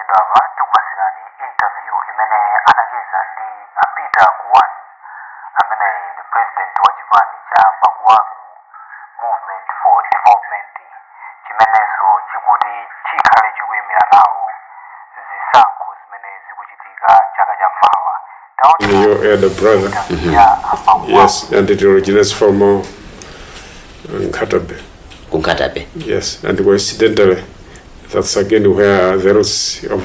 Posachedwapa tikupatsirani interview imene anacheza ndi a Peter Kuwani, amene ndi president wa chipani cha Mbakuwaku Movement for Development, chimenenso chikuti chikhale chikuyimira nawo zisankho zimene zikuchitika chaka cha mawa. Your elder brother. Yes, and it originates from Nkhata Bay. Ku Nkhata Bay. Yes, and coincidentally, that's again where the roots of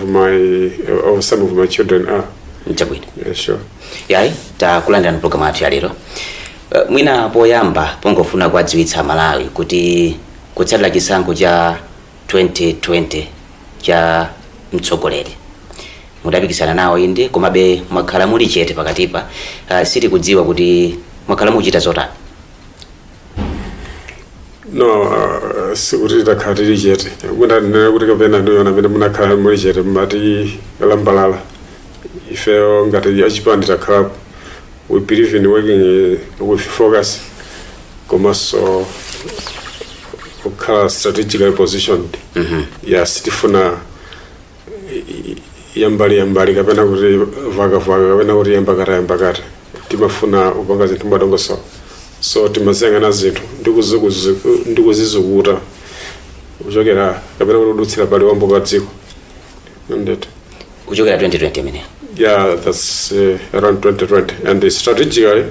some of my children are. Chabwino. Yeah, sure. Yayi, takulandirani programu yathu ya lero. Mwina poyamba pongofuna kuwadziwitsa Malawi kuti kutsatira chisankho cha 2020 cha mtsogoleri mudapikisana nawo, inde, komabe mwakhala muli chete pakatipa. Sitikudziwa kuti mwakhala mukuchita zotani. No, sikuti takhala tili chete. Mwina ndinene kuti kapena ndiyo amene munakhala muli chete, mumati lambalala. Ifeyo ngati achipani takhala, we believe in working with focus komanso kukhala strategically positioned. Yes, tifuna yambali yambali kapena kuti vakavaka kapena kuti yambakata yambakata. Timafuna kupanga zinthu mwadongosolo, so timaziyang'ana zinthu ndikuzizukuta kuchokera kapena kuti kudutsira pali wambo pa dziko ndete. Kuchokera 2020 imeneyo? Yeah, that's around 2020, and strategically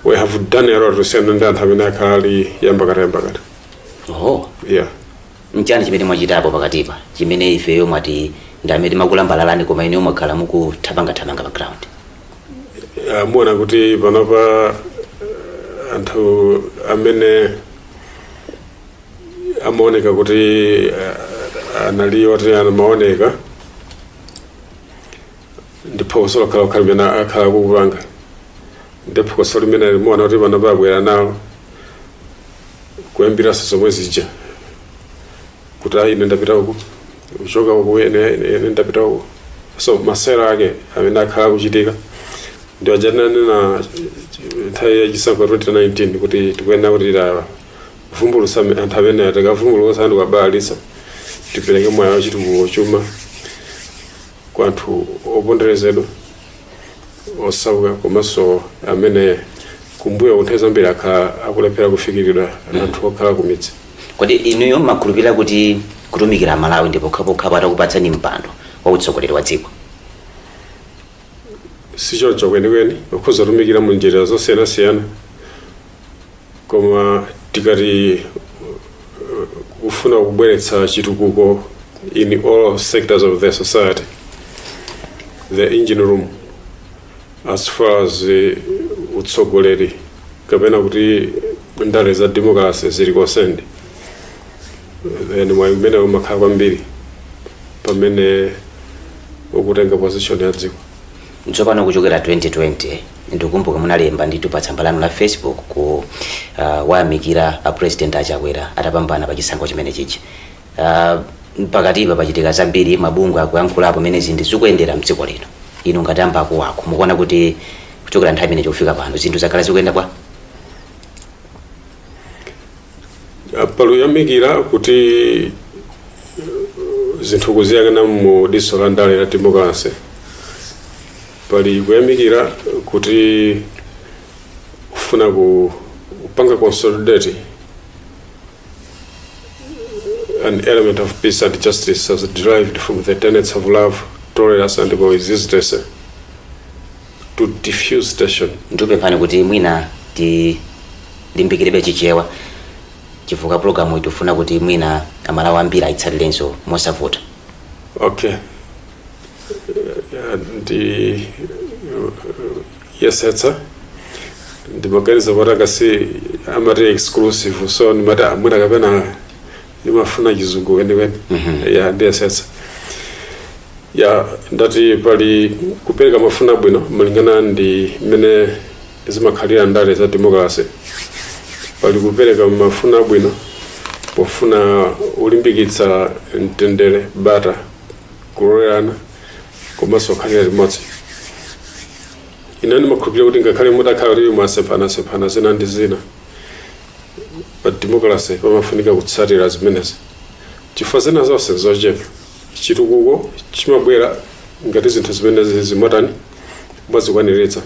we have done a lot kusiyana ndi anthu amene akhala ali yambakata yambakata. Oh. Yeah. Nchani chimene mwachitapo pakatipa chimene ifeyo mwati ndi amene timakulambalalani koma ineyo mwakhala mukuthamangathamanga pa ground? Muona kuti panopa anthu amene amaoneka kuti anali oti amaoneka ndi phokoso lokhalokha limene akhala kukupanga, ndi phokoso limene limuona kuti panopa abwera nalo kuyambiranso zomwe zija kuti ayi, ine ndapita uku, kuchoka uku, ine ndapita uku. So masewera ake amene akhala kuchitika ndi aja tinanena nthawi yachisankho 2019 kuti tikuyenera kuti tavumbulutsa anthu amene tikavumbulutsa anthu kabalalitsa, tipereke mwayi wachitukuko, chuma kwa anthu oponderezedwa, osauka, komanso amene kumbuyo nthawi zambiri akhala akulephera kufikiridwa, anthu okhala kumidzi. Kodi inuyo mmakhulupirira kuti kutumikira Malawi ndi pokhapokha atakupatsani mpando wa utsogoleri wa dziko? Sichoncho kwenikweni. Ukhoza kutumikira mu njira zosiyanasiyana, koma tikati kufuna kubweretsa chitukuko in all sectors of the society, the engine room as far as utsogoleri kapena kuti ndale za democracy zili concerned, then mwayi umene umakhala kwambiri pamene ukutenga position ya dziko. Tsopano kuchokera 2020, ndikukumbuka munalemba ndithu pa tsamba lanu la Facebook ku wayamikira a President Achakwera atapambana pa chisankho chimene chija. Pakatipa pachitika zambiri, mabungwe akuyankhulapo pamene zinthu zikuyendera mdziko lino. Inu ngati Ambakuwaku, mukuona kuti kuchokera nthawi imene chikufika pano zinthu zakhala zikuyenda bwa? Paluyamikira kuti zinthu kuziyang'ana mu diso la ndale la democracy, pali kuyamikira kuti kufuna kupanga consolidate an element of peace and justice as derived from the tenets of love, tolerance and coexistence to diffuse tension. Ndikupemphani kuti mwina tilimbikirebe Chichewa chifukwa programu itifuna kuti mwina Amalawi ambiri ayitsatirenso mosavuta. Okay, ndi yesetsa. Ndimaganiza kuti akasi amati exclusive, so ndimati amwina kapena imafuna Chizungu kwenikweni. Ya, ndiyesetsa. Ya, ndati pali kupereka mafuno abwino malingana ndi mmene zimakhalira ndale za democracy, pali kupereka mafuno abwino pofuna ulimbikitsa mtendere, bata, kulolerana komanso kukhalira limodzi. Ine ndimakhulupirira kuti ngakhale mutakhala kuti mwasemphanasemphana zina ndi zina, pa democracy pamafunika kutsatira zimenezi chifukwa zina zonse zochepa. Chitukuko chimabwera ngati zinthu zimene zimatani, mwazikwaniritsa.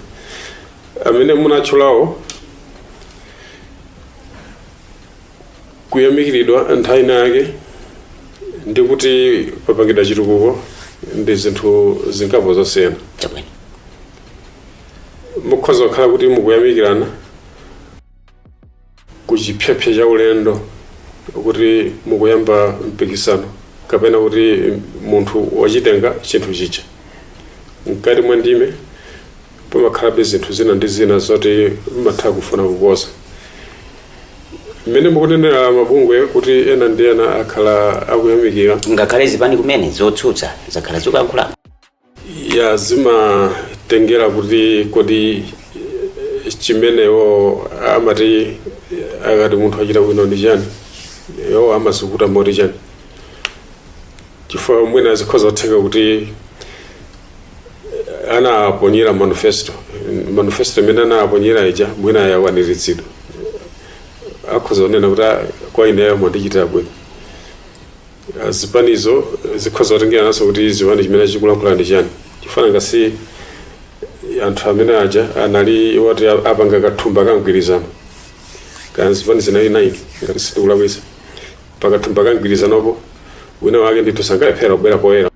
Amene munatchulawo, kuyamikiridwa nthawi ina yake ndi kuti papangidwa chitukuko ndi zinthu zingapo zosiyana. Mukhoza kukhala kuti mukuyamikirana kuchipyapya cha ulendo, kuti mukuyamba mpikisano kapena kuti munthu wachitenga chinthu chija. Mkati mwa ndime pamakhalabe zinthu zina ndi zina zoti mmatha kufuna kukoza. Mmene mukunenera mabungwe kuti ena ndi ena akhala akuyamikira, Ngakhale zipani kumene zotsutsa zakhala zikuyankhula. Ya, zimatengera kuti kodi chimenewo amati akati munthu achita bwino ndi chani, iwo amazikuta moti chani, chifukwa mwina zikhoza kutheka kuti anaponyera manifesto. Manifesto imene anaponyera ija mwina yakwaniritsidwa, akhoza kunena kuti, "Ah, kwa ineyo mwandichitira bwino." Zipanizo zikhoza kutengeranso kuti zipani chimene chikulankhula ndi chani, chifukwa ngasi anthu amene aja anali woti apanga kathumba ka mgwirizano, kana zipani zinali 9 ngati sindikulakwitsa. Pakathumba ka mgwirizanopo wina wake ndithu sankalephera kubwera poyera.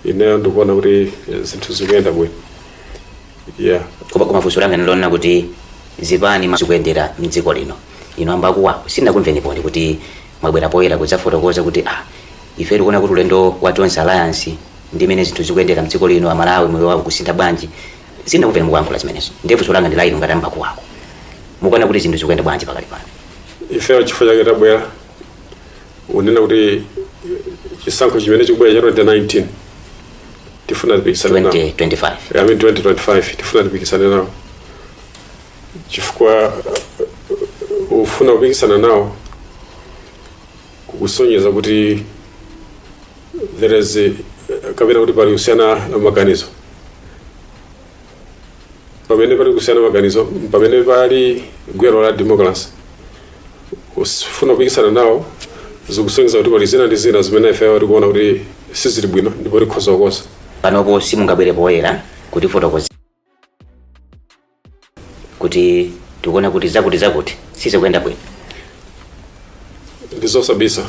Ineyo ndikuona kuti zinthu zikuyenda bwino, yeah. Koma funso langa ndilonena kuti zipani zikuyendera mdziko lino, inu a Mbakuwaku sindinakumveniponi kuti mwabwera poyera kudzafotokoza kuti, ah, ife tikuona kuti ulendo wa Tonse Alliance ndi imene zinthu zikuyendera mdziko lino, Amalawi moyo wawo kusintha bwanji. Sindinakumveni mukuyankhula zimenezo. Ndiye funso langa ndi la inu ngati a Mbakuwaku, mukuona kuti zinthu zikuyenda bwanji pakali pano? Ifeyo chifukwa chake tabwera unena kuti chisankho chimene chikubwera cha 2019 tifuna tipikisane nawo. 2025. I mean 2025, tifuna tipikisane nawo chifukwa ufuna kupikisana nawo kukusonyeza kuti there is kapena kuti pali kusiyana maganizo. Pamene pali kusiyana maganizo, pamene pali gwero la democracy. Ufuna kupikisana nawo zikusonyeza kuti pali zina ndi zina zimene ifeyo tikuona kuti sizili bwino ndipo tikhoza kukoza. Panopo simungabwere poyera kuti fotokoza kuti tikuona kuti zakuti zakuti sizikuyenda bwino? Ndi zosabisa,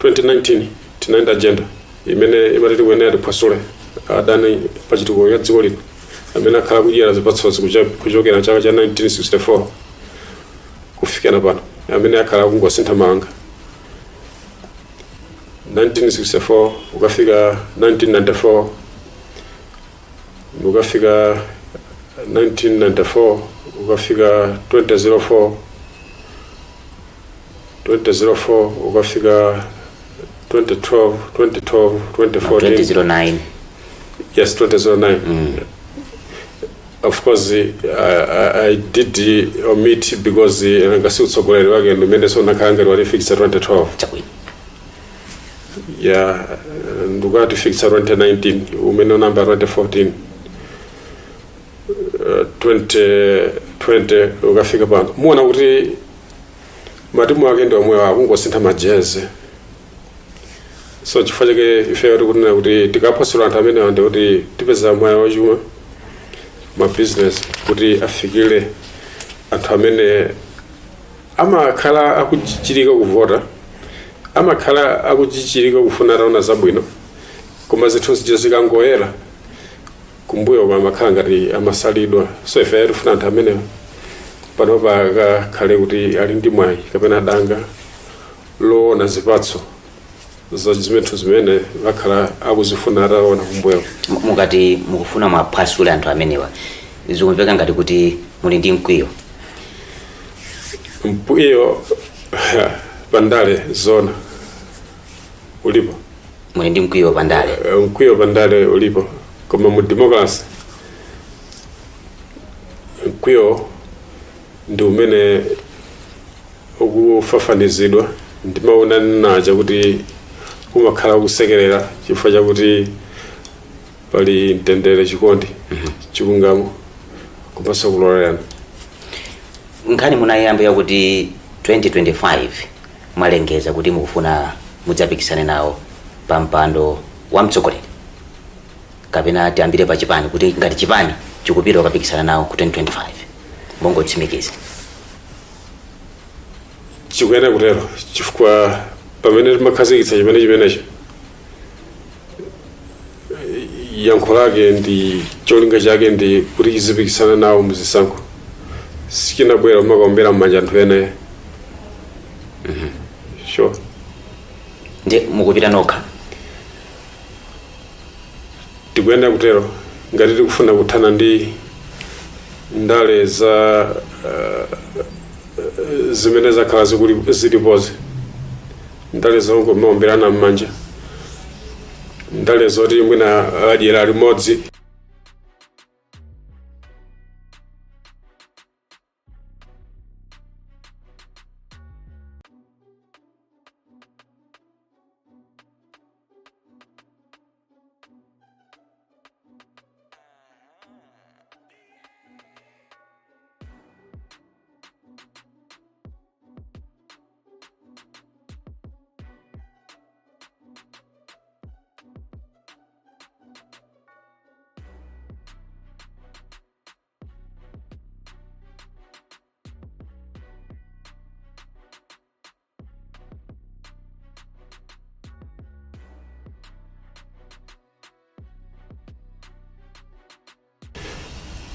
2019 tinayenda agenda imene imati tikuyenera tiphwasule adani pa chitukuko cha dziko lino amene akhala kudyera zipatsozi kuchokera chaka cha 1964 kufikana pano, amene akhala kungosintha mawanga 1964 ukafika 1994, ukafika 1994 ukafika 2004, 2004 ukafika 2012, 2012, 2014. 2009. Yes, 2009. Of course, I did omit because ngasi utsogoleri wake ndimene so nakhala ngati watifikisa 2012. Ya, ndikatifikisa 2019 umene unamba 2014, 2020 ukafika pano. Muona kuti matimu ake ndi omwewa, akungosintha majeze. So chifukwa chake ifeyo tikunena kuti tikaphwasula anthu amenewa ndi kuti tipeza mwayi wachuma, ma business kuti afikire anthu amene amakhala akuchichirika kuvota, amakhala akuchichirika kufuna ataona zabwino, koma zinthu zija zikangoyera kumbuyo amakhala ngati amasalidwa. So ife tifuna anthu amenewa panopa akakhale kuti ali ndi mwayi kapena danga loona zipatso za zinthu zimene vakhala akuzifuna ataona kumbuyo. Mukati mukufuna mwaphwasule anthu amenewa, zikumveka ngati kuti muli ndi mkwiyo. Mkwiyo pandale zona ulipo. Muli ndi mkwiyo pandale? Mkwiyo pandale ulipo, koma mu democracy mkwiyo ndi umene ukufafanizidwa. Ndimaona naja kuti umakhala kusekerera chifukwa chakuti pali mtendere, chikondi, chilungamo, Komanso kulolerana. Nkhani munayamba yakuti 2025 mwalengeza kuti mukufuna mudzapikisane nawo pa mpando wa mtsogoleri, kapena tiyambire pa chipani, kuti ngati chipani chikupita kukapikisana nawo ku 2025, mongotsimikiza? Chikuyenera kutero, chifukwa pamene timakhazikitsa chimene chimenecho, yankho lake ndi cholinga chake ndi kuti chizipikisana nawo muzisankho. Sichinabwera kumakaombera m'manja anthu ene, sure. Ndi mukupita nokha? Tikuyenera kutero ngati tikufuna kuthana ndi ndale za zimene zakhala zilipozi, ndale zongomaomberana m'manja, ndale zoti mwina adyera limodzi.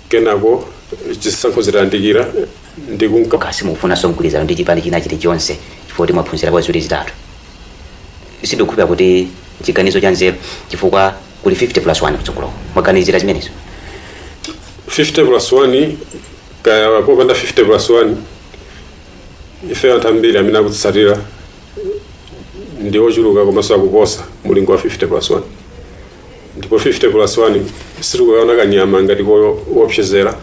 Kenako chisankho zitayandikira ndikunka Kasi mukufunanso mgwirizano ndi chipani china chilichonse, chifukwa kuti mwaphunzira kwa ziwiri zitatu? Sindikukhulupirira kuti chiganizo cha nzeru, chifukwa kuli 50 plus 1 kutsogoloko. Mwaganizira zimenezo? 50 plus 1 kaya popanda 50 plus 1, ife anthu ambiri amene akutsatira ndi ochuluka komanso akuposa mulingo wa 50 plus 1. Ndipo 50 plus 1 sitikukaona kanyama ngati koopsezera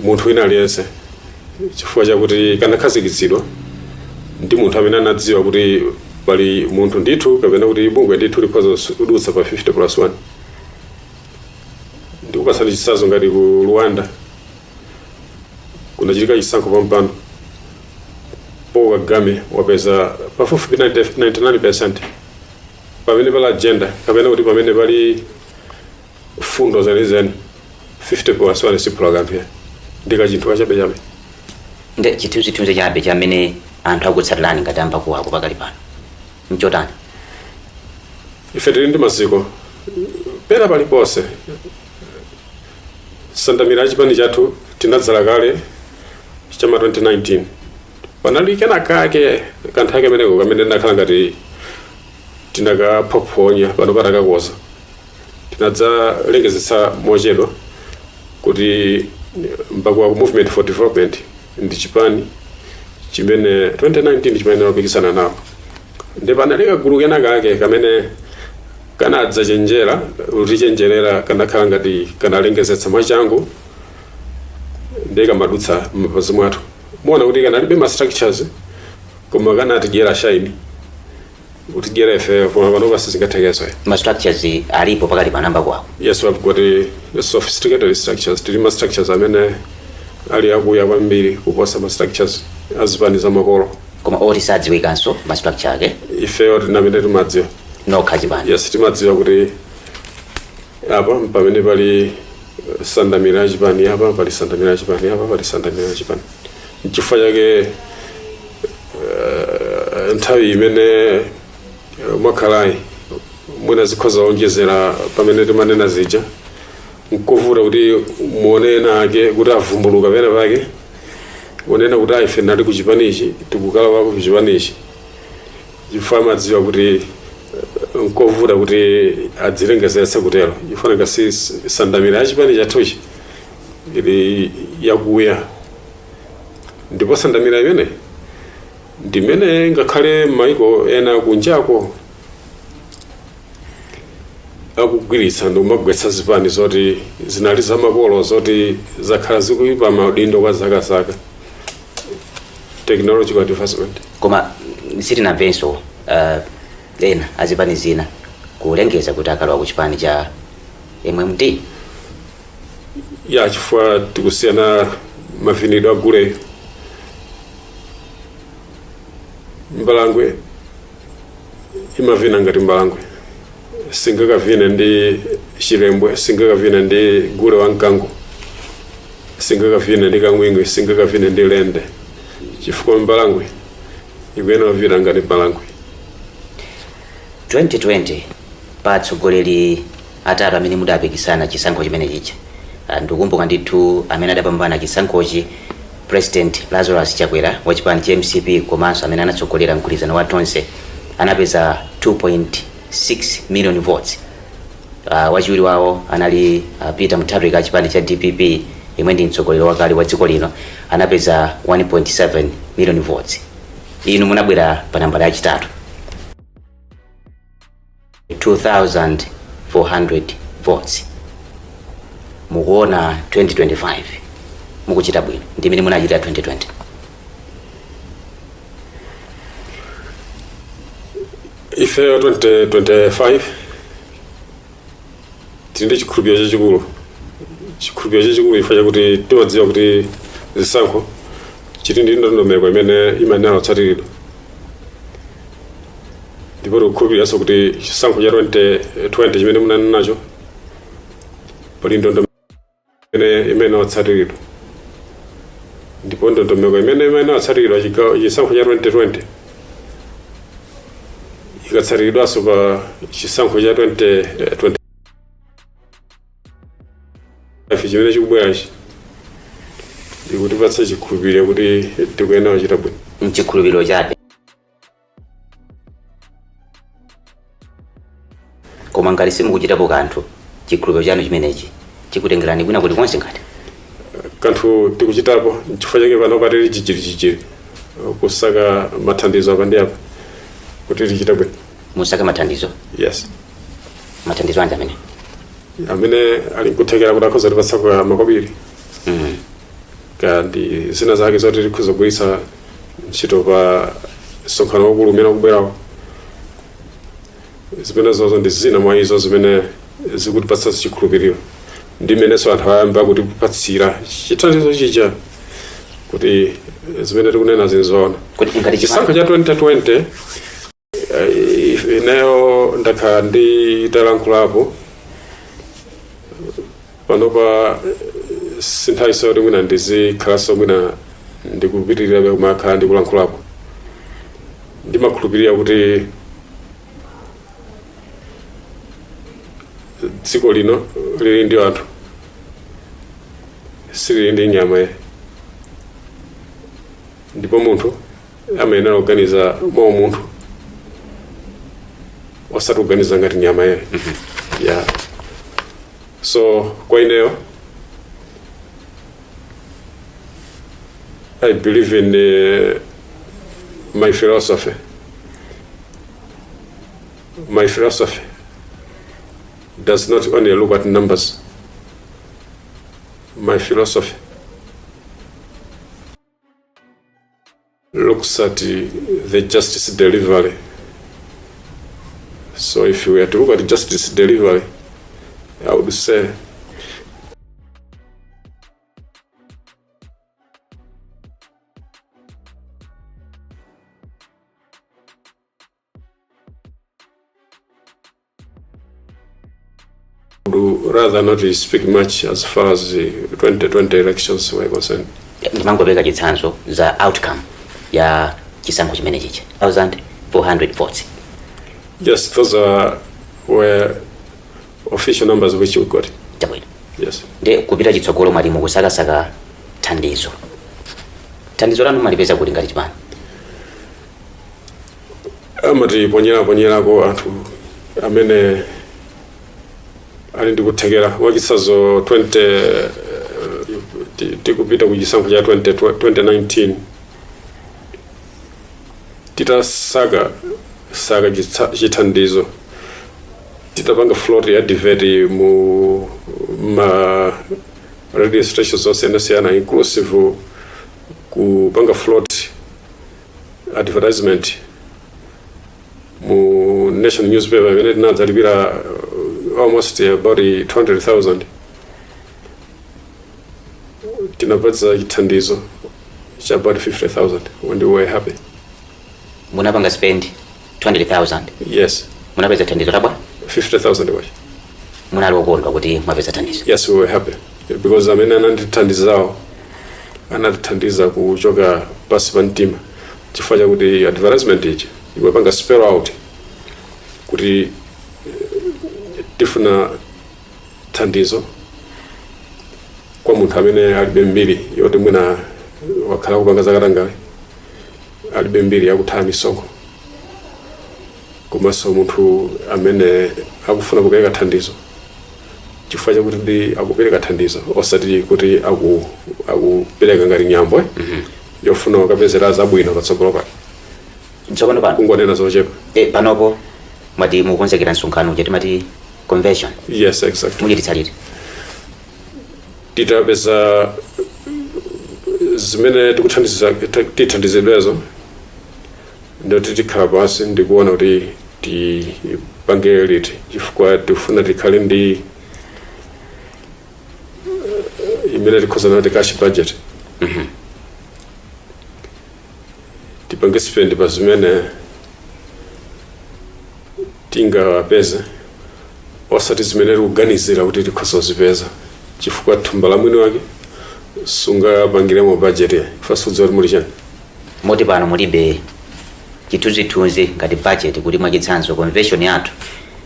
munthu wina aliyense, chifukwa chakuti kanakhazikitsidwa ndi munthu amene anadziwa kuti pali munthu ndithu kapena kuti bungwe ndithu likhoza kudutsa pa 50 plus 1. Ndikupatsani chitsanzo, ngati ku Rwanda kunachitika chisankho pampano, Paul Kagame wapeza pafupifupi 99%. Pamene pali agenda kapena kuti pamene pali fundo zenizeni, 50 plus 1 siphula kanthu ya, ndi kachinthu kachabechabe. Nde chithunzithunzi chabe chamene anthu akutsatirani ngati ambakuwako pakali pano nchotani? Ife tili ndi maziko pena paliponse. Sandamira chipani chathu tinadzala kale chama 2019. Panali kenakake kanthawi kameneko kamene tinakhala ngati tinakaphophonya, pano patakakoza tinadzalengezetsa mochedwa kuti Mbakuwaku Movement for Development ndi chipani chimene 2019 chimene tinapikisana nawo. Ndi panali kagulu kenakake kamene kanadzachenjera kutichenjerera, kanakhala ngati kanalengezetsa mwachangu ndi kamadutsa m'mapazi mwathu. Muona kuti kanalibe ma structures, koma kanatidyera shine, kutidyera ife, koma panopa sizingathekenso. Ma structures alipo pakali pano ambakuwako? Yes, we've got a sophisticated structures. Tili ma structures amene ali akuya kwambiri kuposa ma structures azipani zamakolo. Koma oti sadziwikanso ma structure ake? Ifeyo tinamene timadziwa. Nokha chipani? Yes, timadziwa kuti apa pamene pali sandamira chipani, apa pali sandamira chipani, apa pali sandamira chipani. Nchifukwa chake nthawi imene mwakhalayi mwina zikhoza onjezera pamene timanena zija, nkovuta kuti muone ena ake kuti avumbuluka pena pake unena kuti ife nali ku chipanichi, tikukala wako ku chipanichi, chifukwa amadziwa kuti nkovuta kuti adzilengezetse kutero, chifukwa si sandamira ya chipani chathuchi ili yakuya. Ndipo sandamira imene ndimene ngakhale maiko ena kunjako akugwiritsa ndikumagwetsa zipani zoti zinali zamakolo, zoti zakhala zikuyipa maudindo kwa zakazaka, technological advancement. Koma sitinamvenso ena azipani zina kulengeza kuti akalowa ku chipani cha MMD. Ya, chifukwa tikusiyana mavinidwe a guleyo. Mbalangwe imavina ngati mbalangwe, singakavine ndi chilembwe, singakavine ndi gule wa mkango, singakavine ndi kangwingwi, singakavine ndi lende, chifukwa mbalangwe ikuyenera kuvina ngati mbalangwe. 2020, pa atsogoleri atatu amene mudapikisana chisankho chimene chija, ndikukumbuka ndithu amene adapambana chisankhochi, President Lazarus Chakwera wa chipani cha MCP komanso amene anatsogolera mgwirizano wa Tonse, anapeza 2.6 million votes. Wachiwiri wawo anali Peter Mutharika, chipani cha DPP, yemwe ndi mtsogoleri wakale wa dziko lino, anapeza 1.7 million votes. Inu munabwera pa nambala yachitatu, 2400 votes. Mukuona 2025 mukuchita bwino ndi imene munachita 2020? Ifeyo 2025 tili ndi chikhulupiriro chachikulu, chikhulupiriro chachikulu chifukwa chakuti timadziwa kuti zisankho chili ndi ndondomeko imene imayenera kutsatiridwa, ndipo tikukhulupiriranso kuti chisankho cha 2020 chimene munanena nacho pali ndondomeko imene imayenera kutsatiridwa, ndipo ndondomeko imene imayenera kutsatiridwa chisankho cha 2020 ikatsatiridwanso pa chisankho cha 2025 chimene chikubwerachi, ikutipatsa chikhulupiriro kuti tikuyenera kuchita bwino. Mchikhulupiriro chabe, koma ngati simukuchitapo kanthu, chikhulupiriro chanu chimenechi chikutengerani kwina kulikonse ngati? Kanthu tikuchitapo, chifukwa chake pano patili chichiri chichiri kusaka mathandizo apa ndi apa kuti tichite bwino. Musaka mathandizo? Yes. Mathandizo anji amene? Amene ali nkuthekera kuti akhoza kutipatsa kwa makobiri kandi zina zake zoti tikhoza kugwiritsa ntchito pa msonkhano waukulu umene ukubwerawo. Zimene zozo ndi zina mwa izo zimene zikutipatsa chikhulupiriro, ndi mmenenso anthu ayamba kutipatsira chithandizo chija kuti zimene tikunena zinzoona. Kuti ngati chisankho cha 2020, ineyo ndakhala nditalankhulapo panopa, sinthawi yoti mwina ndizikhalanso mwina ndikupitirirabe kumakhala ndikulankhulapo. Ndimakhulupirira kuti dziko lino lili ndi anthu, silili ndi nyama ye, ndipo munthu amayenera kuganiza mwa umunthu, osati kuganiza ngati nyama ye. Yeah, so kwa ineyo I believe in my philosophy. My philosophy does not only look at numbers. My philosophy looks at the justice delivery. So if we are to look at justice delivery, I would say would rather not speak much as far as the 2020 elections were concerned. Ndimangopereka chitsanzo za outcome ya chisankho chimene chicha, 1400 votes. Yes, those are were official numbers which we got. Chabwino. Yes. Ndi kupita chitsogolo, mwati mukusakasaka thandizo. Thandizo lanu malipeza kuti ngati chipani? Amatiponyera ponyerako anthu amene ali ndi kuthekera. Mwachitsanzo, 20 tikupita ku chisankho cha 20 2019, titasaka saka chithandizo, titapanga float ya advert mu ma radio stations osiyanasiyana, inclusive kupanga float advertisement mu Nation newspaper imene tinadzalipira almost about 200,000. Tinapatsa chithandizo cha about 50,000 and we were happy. Munapanga spend 200,000? Yes. Munapeza thandizo labwa? 50,000 kwacha. Munali okondwa kuti mwapeza thandizo? Yes, we were happy because amene anandithandizawo anatithandiza kuchoka pasi pa mtima, chifukwa chakuti advertisement iji imapanga spell out kuti tifuna thandizo kwa munthu amene alibe mbiri yoti mwina wakhala kupanga zakatangale, alibe mbiri yakuthawa misonkho, komanso munthu amene akufuna kupereka thandizo chifukwa chakuti ndi akupereka thandizo, osati kuti akupereka ngati nyambo yofuna kukapezera zabwino patsogolo pake. Tsopano pano Kungonena zochepa. Panopo mwati mukonzekera msonkhano uja timati convention? Yes, exactly. Muchititsa liti? Titapeza zimene tikuthandiza, tithandizidwezo, ndoti tikhala pansi ndikuona kuti tipange liti, chifukwa tikufuna tikhale ndi imene tikhoza nati cash budget, tipange spend pa zimene tingapeze, osati zimene tikuganizira kuti tikhoza kuzipeza, chifukwa thumba la mwini wake sungapangiremo budget, chifukwa sudziwa kuti muli chani. Moti pano mulibe chithunzithunzi ngati budget, kuti mwachitsanzo convention yathu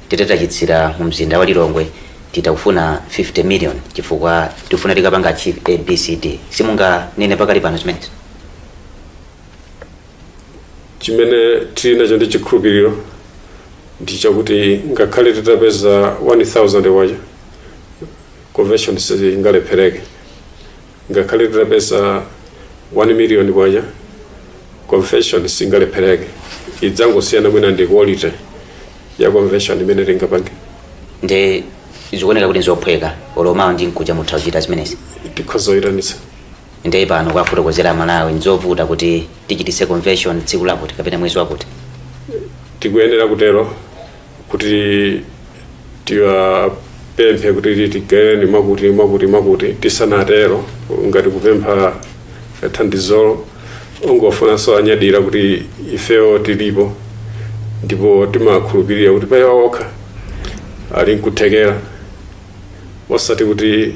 titatachitsira mu mzinda wa Lilongwe, titakufuna 50 million chifukwa tifuna tikapanga achieve ABCD, simunganene pakali pano zimenezi? Chimene tili nacho ndi chikhulupiriro ndi chakuti ngakhale titapeza 1000 kwacha, convention singalephereke. Ngakhale titapeza 1 million kwacha, convention singalephereke. Idzangosiyana mwina ndi quality ya convention imene tingapange. Nde zikuoneka kuti nzophweka, olomawo ndi nkuja mutha kuchita zimenezi? Tikhoza kuyitanitsa. Nde pano kwafotokozera Malawi nzovuta kuti tichititse convention tsiku lakuti kapena mwezi wakuti? Tikuyenera kutero kuti tiwapemphe kuti tigaireni mwakuti, mwakuti, mwakuti. Tisanatero, ngati kupempha thandizolo, ungofunanso anyadira kuti ifeyo tilipo ndipo timakhulupirira kuti pa iwo okha ali nkuthekera, osati kuti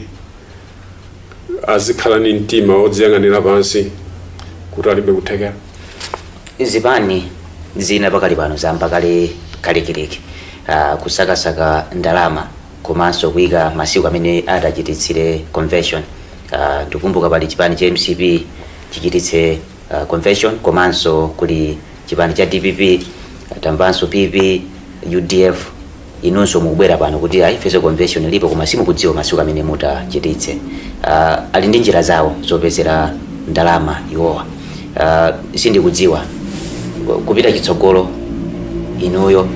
azikhala ni mtima wodziyang'anira pansi kuti alibe kuthekera. Zipani zina pakali pano zamba kale kalekileke kusakasaka ndalama komanso kuyika masiku amene adachititsire convention. Ndikumbuka pali chipani cha MCP chichititse convention, komanso kuli chipani cha DPP, tamvanso PP, UDF. Inunso mukubwera pano kuti ayi, ifenso convention ilipo, koma simukudziwa masiku amene mutachititse. Ali ndi njira zawo zopezera ndalama iwowa. Sindikudziwa kupita chitsogolo inuyo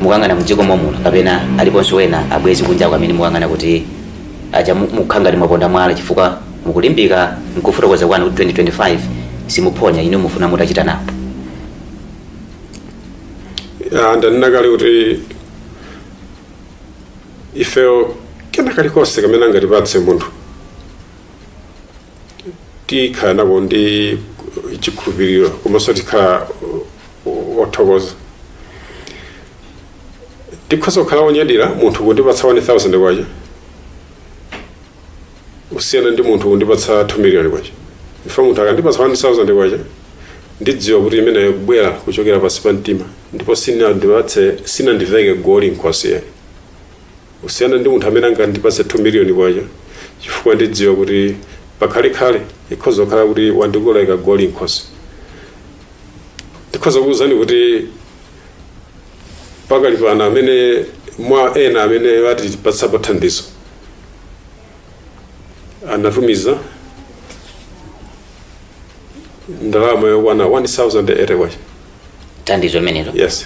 mukangana mdziko momuno kapena aliponso wena abwezi kunja amene mukangana kuti aja mukhangati mwaponda mwala, chifukwa mukulimbika nkufotokoza kwanu kuti 2025 simuphonya, inu mufuna mutachita nawo. Ya, ndanena kale kuti ifeyo kena kalikonse kamene angatipatse munthu tikhala nako ndi chikhulupiriro, komanso tikhala othokoza. Tikhoza kukhala onyadira munthu kundipatsa 1000 kwacha usiyana ndi munthu kundipatsa 2 million kwacha. Ifa munthu akandipatsa 1000 kwacha, ndidziwa kuti imeneyo kubwera kuchokera pansi pa mtima ndipo sinandipatse, sinandiveke goli nkhosi yayi, usiyana ndi munthu amene angandipatse 2 million kwacha, chifukwa ndidziwa kuti pakhalekhale ikhoza kukhala kuti wandikoleka goli nkhosi. Ndikhoza kuwuzani kuti pakali pano amene mwa ena amene atipatsapo thandizo anatumiza ndalama yokwana 1080 kwacha. Thandizo limenelo? Yes.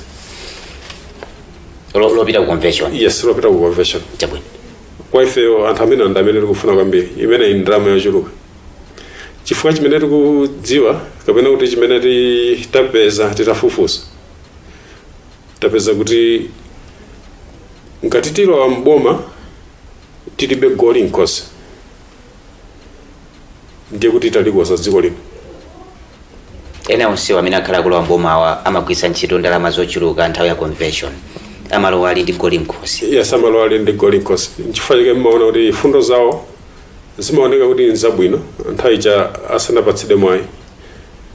Lopita ku convention? Yes, lopita ku convention. Chabwino. Kwa ifeyo anthu amene ndi amene tikufuna kwambiri, imene ndi ndalama yochuluka, chifukwa chimene tikudziwa kapena kuti chimene tapeza titafufuza, tapeza kuti ngati tilowa mboma tilibe goli nkhosi. Ndiye kuti talikoza dziko lino. Ena onsewo amene akhala akulowa mbomawa amagwiritsa ntchito ndalama zochuluka nthawi ya convention, amalowa ali ndi goli mkhosi. Yes, amalowa ali ndi goli mkhosi. Nchifukwa chake mmaona kuti fundo zawo zimaoneka kuti nzabwino nthawi ija asanapatsidwe mwayi,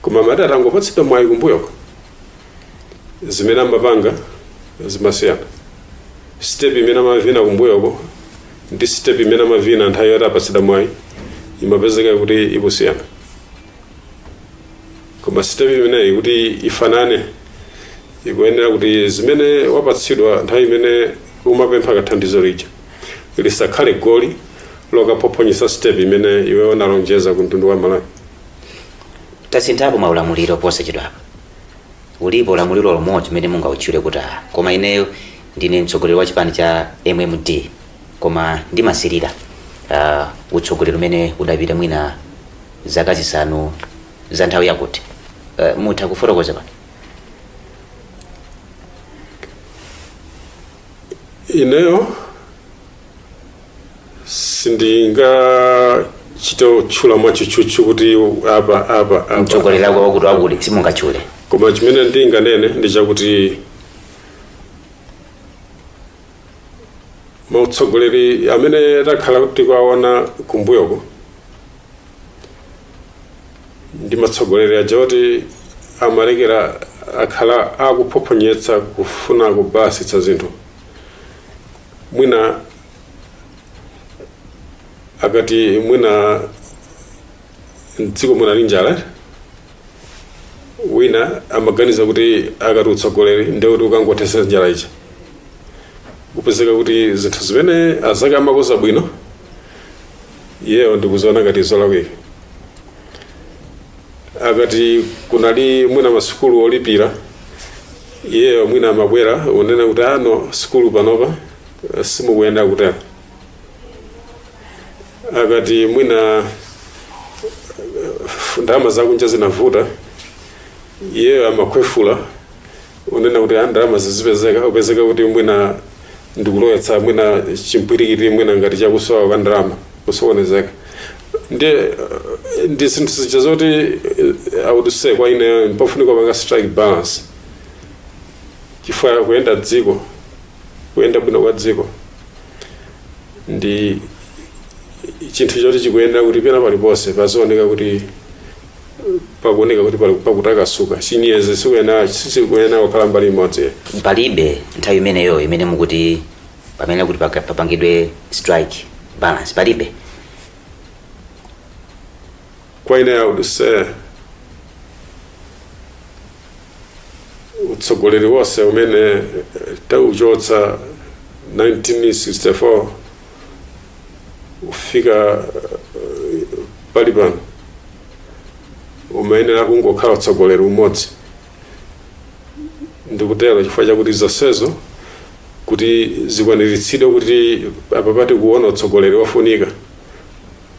koma amati atangopatsidwa mwayi kumbuyoko, zimene amapanga zimasiyana. Step imene amavina kumbuyoko ndi step imene amavina nthawi yoti apatsidwa mwayi imapezeka kuti ikusiyana. Koma step imeneyi kuti ifanane, ikuyenera kuti zimene wapatsidwa nthawi imene umapempha kathandizo lija lisakhale goli lokaphophonyesa step imene iwe unalonjeza ku mtundu wa Malawi. Tasinthapo maulamuliro posachedwapa. Ulipo ulamuliro umodzi umene mungautchule kuti, "Ah, koma ineyo ndine mtsogoleri wa chipani cha MMD, koma ndimasirira utsogoleri umene udapita mwina zaka 5 za nthawi yakuti"? Mutha kufotokoza pano? Ineyo sindingachite kutchula mwatchutchutchu kuti apa, apa, apa. Mtsogoleri ako wakuti wakuti simungatchule. Koma chimene ndinganene ndi chakuti mautsogoleri amene takhala tikuwaona kumbuyoko ndi matsogoleri aja oti amalekera akhala akuphophonyetsa, kufuna kubasitsa zinthu. Mwina akati mwina mdziko munali njala, wina amaganiza kuti akati utsogoleri ndiye kuti ukangothetsa njala ija. Kupezeka kuti zinthu zimene azake amakoza bwino, iyeyo ndikuziona ngati zolakwika. Akati kunali mwina masukulu olipira, iyeyo mwina amabwera unena kuti ano sukulu panopa simukuyenda kutero. Akati mwina ndalama zakunja zinavuta, iyeyo amakhwefula unena kuti ndalama zizipezeka. Upezeka kuti mwina ndikulowetsa mwina chimpwirikiti, mwina ngati chakusowa kwa ndalama kusokonezeka. Ndi zinthu zija zoti I would say kwa ine pofunika kupanga strike balance, chifukwa kuyenda dziko, kuyenda bwino kwa dziko ndi chinthu choti chikuyenda kuti pena paliponse pazioneka kuti pakuoneka kuti pakutakasuka. Chinyezi sikuyenera kukhala mbali imodzi. Palibe nthawi imeneyo imene mukuti pamene kuti papangidwe strike balance? Palibe? Kwa ine, I would say utsogoleri wonse umene tauchotsa 1964 kufika pali pano umayenera kungokhala utsogoleri umodzi. Ndikutero chifukwa chakuti zonsezo kuti zikwaniritsidwe, kuti apa pati kuona utsogoleri wofunika,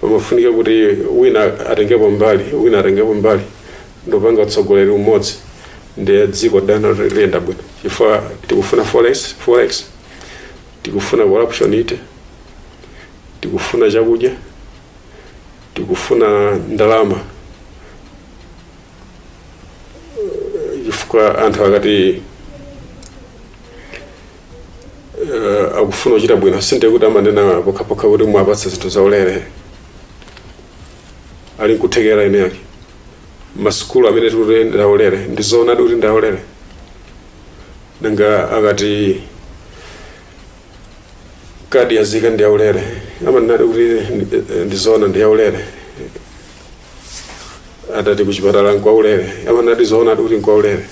pamafunika kuti wina atengepo mbali, wina atengepo mbali, ndopanga utsogoleri umodzi, ndiye dziko dana liyenda bwino. Chifukwa tikufuna forex, tikufuna corruption ite, tikufuna chakudya, tikufuna ndalama, chifukwa anthu akati akufuna kuchita bwino, sindiye kuti amanena pokhapokha kuti mwapatsa zinthu zaulere. Ali nkuthekera ene yake masukulu amene tikuti ndaulere, ndizoonadi kuti ndaulere? Nanga akati kadi yazika ndi yaulere, amanenadi kuti ndizoona ndi yaulere? Atati kuchipatala nkwaulere, amanenadi zoonadi kuti nkwaulere?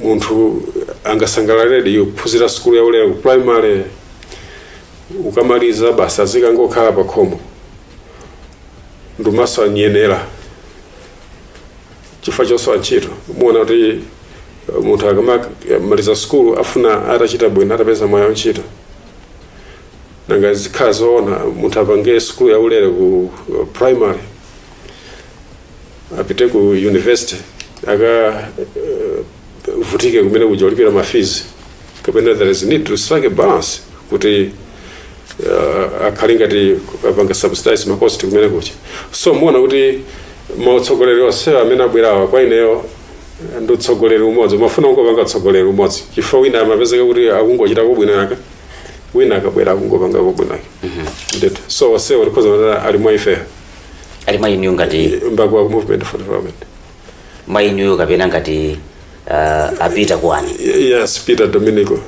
Munthu angasangalaledi kuphunzira sukulu yaulere ku primary, ukamaliza basi azikangokhala pa khomo ndumaso anyenera chifukwa chosowa ntchito? Muona kuti munthu akamaliza sukulu afuna atachita bwino, atapeza mwayi wa ntchito. Nanga zikhala zoona munthu apange sukulu yaulere ku primary, apite ku university aka vutike kumene kuja kulipira ma fees? Kapena there is need to strike a balance kuti Akhale ngati apanga subsidize ma cost kumene kucha. So muona kuti mautsogoleri onse amene abwerawa, kwa ineyo ndi utsogoleri umodzi. Umafuna kungopanga utsogoleri umodzi, chifukwa wina amapezeka kuti akungochita kubwino yake, wina akabwera akungopanga kubwino yake ndithu. So onsewo tikhoza kuti ali mwa ifeyo. Ali mwa inuyo ngati Mbakuwaku Movement for Development. Mwa inuyo kapena ngati a Peter Kuwani? Yes, Peter Dominico.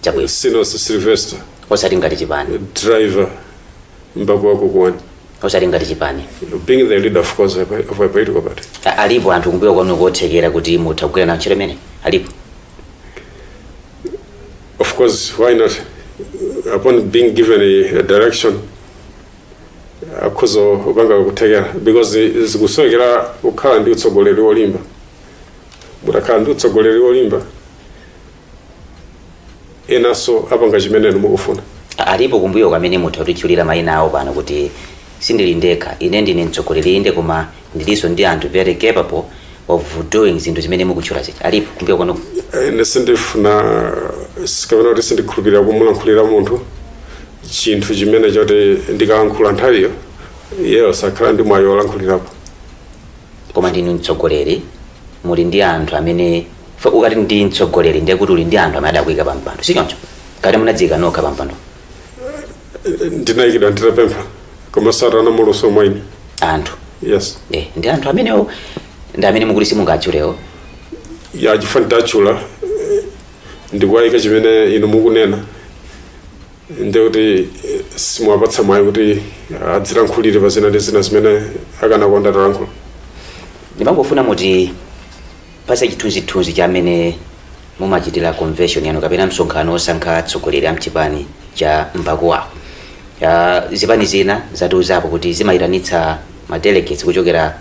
Chabwino. Sinos Sylvester. Osati ngati chipani? Driver Mbakuwaku Kuwani. Osati ngati chipani? Being the leader, of course, of a political party. Alipo anthu kumbuyo kwanu kothekera kuti mutha kugwira nawo ntchito imene alipo? Of course, why not? Upon being given a direction, akhoza kupanga kuthekera, because zikusowekera kukhala ndi utsogoleri wolimba. Mutakhala ndi utsogoleri wolimba, enanso apanga chimene mukufuna. Alipo kumbuyo kamene mutha kutitchulira mayina awo pano kuti sindili ndekha, ine ndine mtsogoleri inde, koma ndilinso ndi anthu very capable of doing zinthu zimene mukutchula zija? Alipo kumbuyo kwanu? Ine sindifuna kapena kuti sindikhulupirira kumulankhulira munthu chinthu chimene choti ndikalankhula nthawiyo iyeyo sakhala ndi mwayi wolankhulirapo. Koma ndinu mtsogoleri, muli ndi anthu amene ukati ndi mtsogoleri ndiye kuti uli ndi anthu amene adakuyika pa mpando, si choncho? Kati munadziyika nokha pa mpando? Ndinayikidwa nditapempha, koma satana muluso mwa ine. Anthu? Yes. Ndi anthu amenewo ndi amene mukuti simungatchulewo? Ya, chifukwa nditatchula ndikuwayika chimene inu mukunena, ndiye kuti simuwapatsa mwayi kuti adzilankhulire pa zina ndi zina zimene akanakonda atalankhula. Ndimangofuna muti pase chithunzithunzi cha amene mumachitira convention yanu kapena msonkhano osankha atsogoleri a mchipani cha Mbakuwaku. Zipani zina zatiuzapo kuti zimayitanitsa ma delegates kuchokera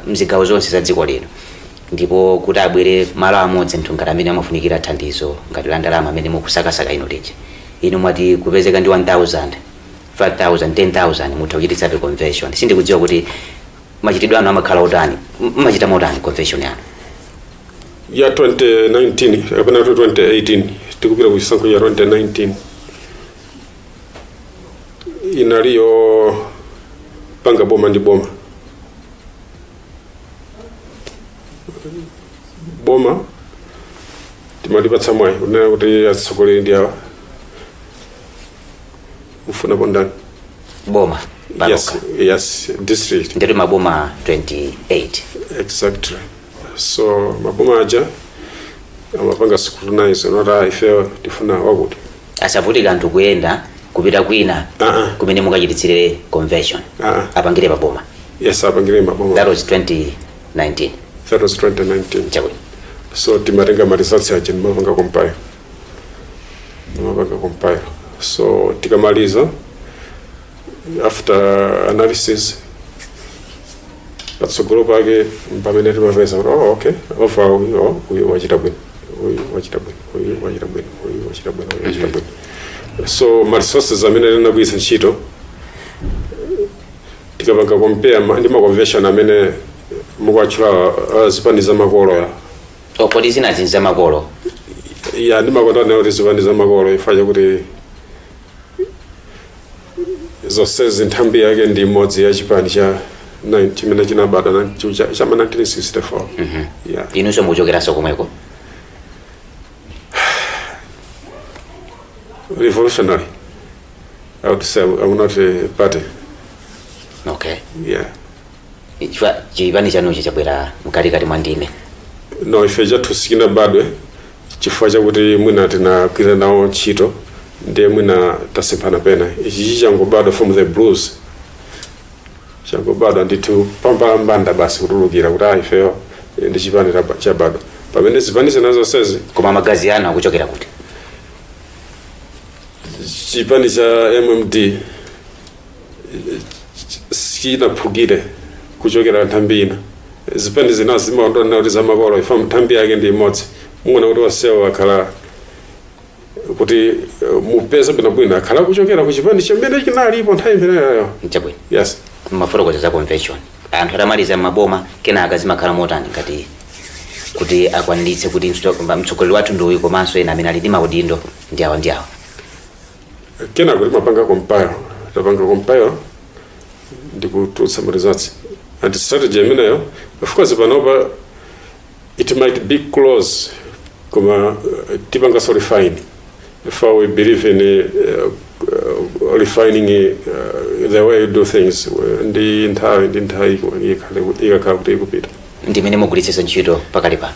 mzigawo zonse za dziko lino, ndipo kuti abwere malo amodzi, nthu ngati amene amafunikira thandizo ngati la ndalama amene mukusakasaka inu lija. Inu mwati kupezeka ndi 1000, 5000, 10,000 mutha kuchititsabe convention. Sindikudziwa kuti machitidwe anu amakhala otani. Mmachita motani convention yanu? Ya 2019 kapena 2018, tikupita ku chisankho cha 2019, inaliyo panga boma ndi boma. Boma timalipatsa mwayi kunena kuti atsogoleri ndi awa, mufuna pondani? Boma Yes. paloka? Yes, district. Ndetu maboma 28. Exactly. So maboma aja amapanga scrutinize nota ifeyo tifuna wakuti. Asavutika anthu kuyenda kupita kwina Ah. kumene mukachititsire convention? Ah. Apangire paboma? Yes, apangire maboma. That was 2019? That was 2019. Chabwino. So timatenga ma results aja, ndimapanga compile, ndimapanga compile. So tikamaliza, after analysis, patsogolo pake pamene timapeza kuti, oh, okay, ofa uyu, oh, uyu wachita bwino, uyu wachita bwino, uyu wachita bwino, uyu wachita bwino, uyu wachita bwino. So ma resources amene tinagwiritsa ntchito, tikapanga compare ndi ma convention amene mukuwatchula zipani za makolo ya. Oh, kodi zina zinthu za makolo? Ya, ndimakonda kuti zipani za makolo chifukwa chakuti zonsezi nthambi yake ndi imodzi ya chipani cha chimene chinabadwa chama 1964, yeah. Inunso mukuchokeranso komweko? Revolutionary, I would say. I'm not a party. Okay. Yeah. Chifukwa chipani chanuchi chabwera mkatikati mwa ndime. No, ife chathu sichinabadwe chifukwa chakuti mwina tinagwira nawo ntchito, ndiye mwina tasemphana pena. Ichi changobadwa from the blues, changobadwa ndithu pambalambanda basi, kutulukira kuti ah, ifeyo ndi chipani chabadwa, pamene zipani zina zonsezi Koma magazi anu akuchokera kuti? Chipani cha MMD sichinaphukire kuchokera nthambi ina. Zipani zina zimaondana kuti zamakolo, ifa nthambi yake ndi imodzi. Muona kuti onsewo akhala kuti mupeze bwinobwino akhala kuchokera ku chipani chimene chinalipo nthawi imeneyo. Chabwino. Yes. Mafotokoza za convention, anthu atamaliza maboma, kenaka zimakhala motani ngati kuti akwaniritse kuti mtsogoleri wathu ndi uyu, komanso ena amene ali ndi maudindo ndi awa ndi awa? Kenako timapanga compile, tapanga compile ndikutulutsa ma results. And strategy imeneyo, of course, panopa it might be close, koma tipanganso refine if we believe in refining the way you do things ndi nthawi ndi nthawi ikakhala kuti ikupita. Ndimene mugwiritsitsa ntchito pakali pano?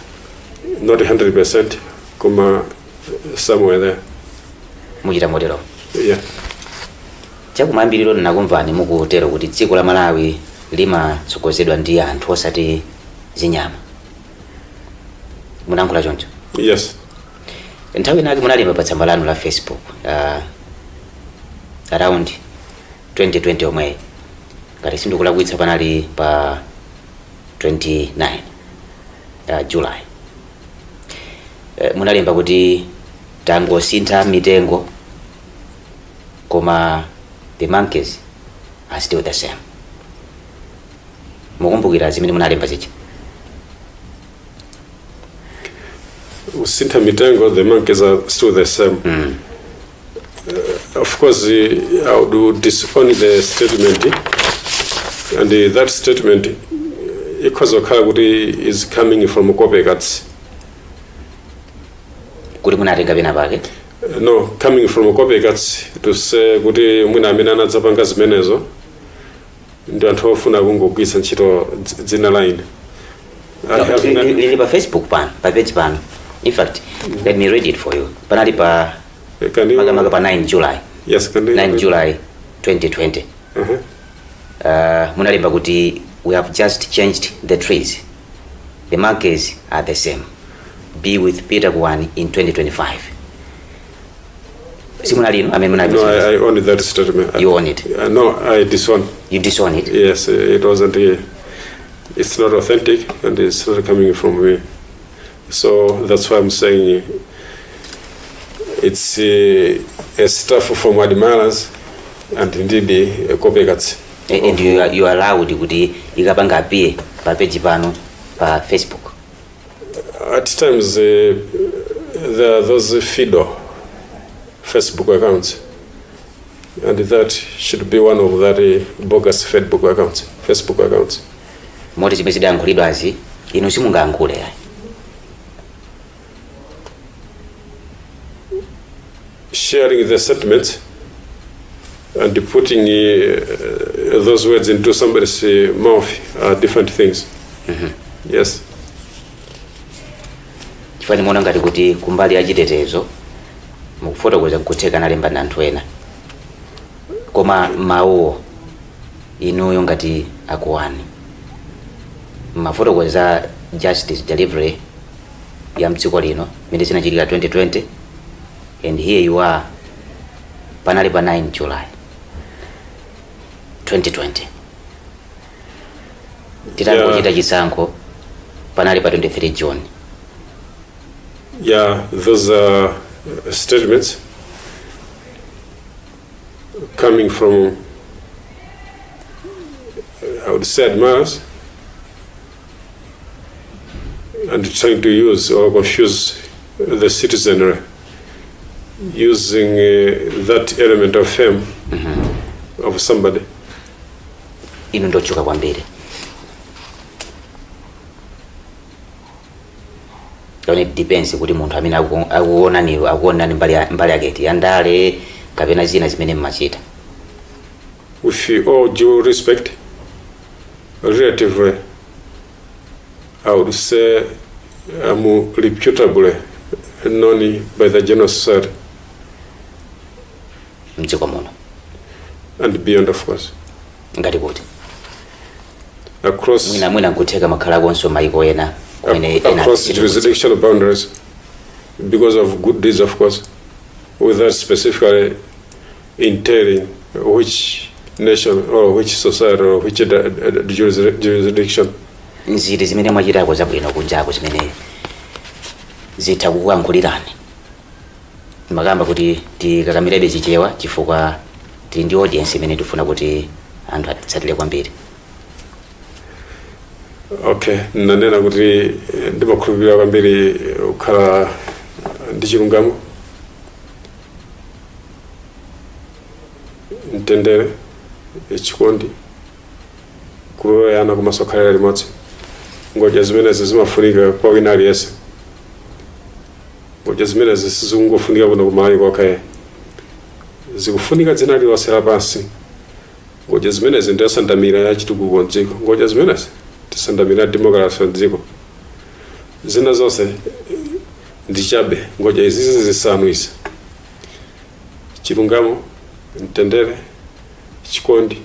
Not 100%, koma somewhere there. Muchita motero? Yeah. Chakumayambiriro ndinakumvani mukutero kuti dziko la Malawi limatsogozedwa ndi anthu osati zinyama. Munayankhula choncho? Yes. Nthawi inake munalemba pa tsamba lanu la Facebook, around 2020 omweyi, ngati sindikulakwitsa panali pa 29 July, munalemba kuti tangosintha mitengo koma the monkeys are still the same. Mukumbukira zimene munalemba zija? Usintha mitengo, the monkeys are still the same. Of course, I would disown the statement, and that statement ikhoza kukhala kuti is coming from copycats. Kuti munatenga pena pake? No, coming from copycats, to say kuti mwina amene anadzapanga zimenezo ndi anthu ofuna kungogwiritsa ntchito dzina la ine. I No, have lili pa Facebook pano, pa page pano. In fact, let me read it for you. Panali pa Can you, makamaka pa 9 July. Yes, can you 9 July 2020. Munalemba kuti "We have just changed the trees, the monkeys are the same. Be with Peter Kuwani in 2025." Simunali inu amene munali? No, I own that statement. You own it? No, I disown. You disown it? Yes, it wasn't. It's not authentic, and it's not coming from me. So that's why I'm saying it's a stuff from admirers and indeed copycats. And you are allowed kuti ikapanga appear pa page pano pa Facebook? At times, there are those fido Facebook accounts, and that should be one of that bogus Facebook accounts. Facebook accounts. Moti zimene zidayankhulidwazi inu simungayankhule ayi? Sharing the sentiments and putting those words into somebody's mouth are different things. Yes. Chifukwa ndimaona ngati kuti kumbali ya chitetezo mukufotokoza nkutheka analemba ndi anthu ena, koma mawuwo inuyo ngati a Kuwani mmafotokoza justice delivery ya mdziko lino imene zinachitika 2020, and here you are, panali pa 9 July 2020, titangochita chisankho panali pa 23 June. Yeah, those are statements coming from, I would say, admirers and trying to use or confuse the citizenry using that element of fame of somebody. Inu ndotchuka kwambiri. It depends kuti munthu amene akuonani akuonani mbali yake ya ndale kapena zina zimene mmachita. With all due respect, relatively, I would say I'm reputably known by the general society. Mdziko muno? And beyond, of course. Ngati kuti? Across, Mwina nkutheka makhalakonso maiko ena kumene ena across jurisdictional boundaries because of good deeds, of course, without specifically entailing which nation or which society or which jurisdiction. Nziti zimene mwachitako zabwino kunjako zimene zitha kukuyankhulirani? Makamba kuti tikakamirebe Chichewa chifukwa tili ndi audience imene tifuna kuti anthu atitsatire kwambiri. Okay, nanena kuti ndimakhulupirira kwambiri kukhala ndi chilungamo. Mtendere, chikondi, kulolerana komanso kukhalira limodzi. Ngodya zimenezi zimafunika kwa wina aliyense. Ngodya zimenezi sizikungofunika kuno ku Malawi kokha, zikufunika dzina lililonse lapansi. Ngodya zimenezi ndiyo nsanamira ya chitukuko mdziko. Ngodya zimenezi ndi nsanamira ya demokrasi mdziko. Zina zonse ndi chabe. Ngodya izizi zisanu izi, chilungamo, mtendere, chikondi,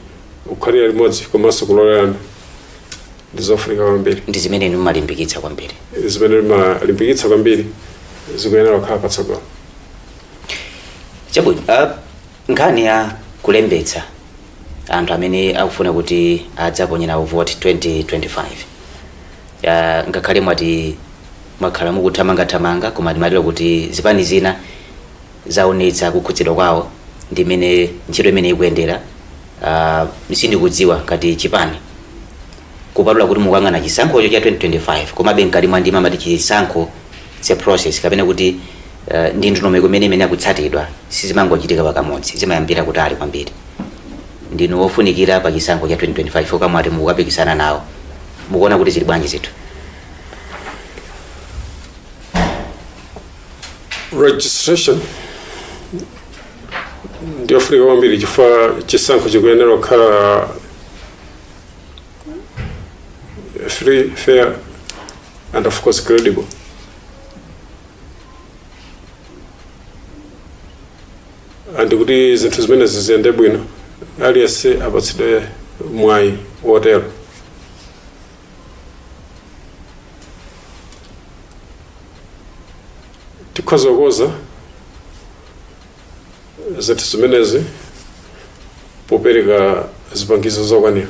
kukhalira limodzi komanso kulolerana, ndi zofunika kwambiri. Ndi zimene inu mumalimbikitsa kwambiri. Zimene limalimbikitsa kwambiri, zikuyenera kukhala patsogolo. Chabwino. Nkhani ya kulembetsa anthu amene akufuna kuti adzaponye nawo vote 2025, ngakhale mwati mwakhala mukuthamangathamanga, koma timatero kuti zipani zina zaonetsa kukhudzidwa kwawo ndi mmene ntchito imene ikuyendera. Sindikudziwa ngati chipani, kupatula kuti mukuyang'ana chisankhocho cha 2025, komabe mkati mwa ndima amati chisankho, it's a process, kapena kuti ndi ndondomeko imene akutsatidwa, sizimangochitika pakamodzi, zimayambira kutali kwambiri. Ndinu wofunikira pa chisankho cha 2025 koma mwati mukukapikisana nawo. Mukuona kuti zili bwanji zinthu? Registration ndiyofunika kwambiri chifukwa chisankho chikuyenera kukhala free, fair and of course credible. And kuti zinthu zimenezi ziyende bwino, aliyense apatsidwe mwayi wotero. Tikhoza kukonza zinthu zimenezi popereka zipangizo zokwanira.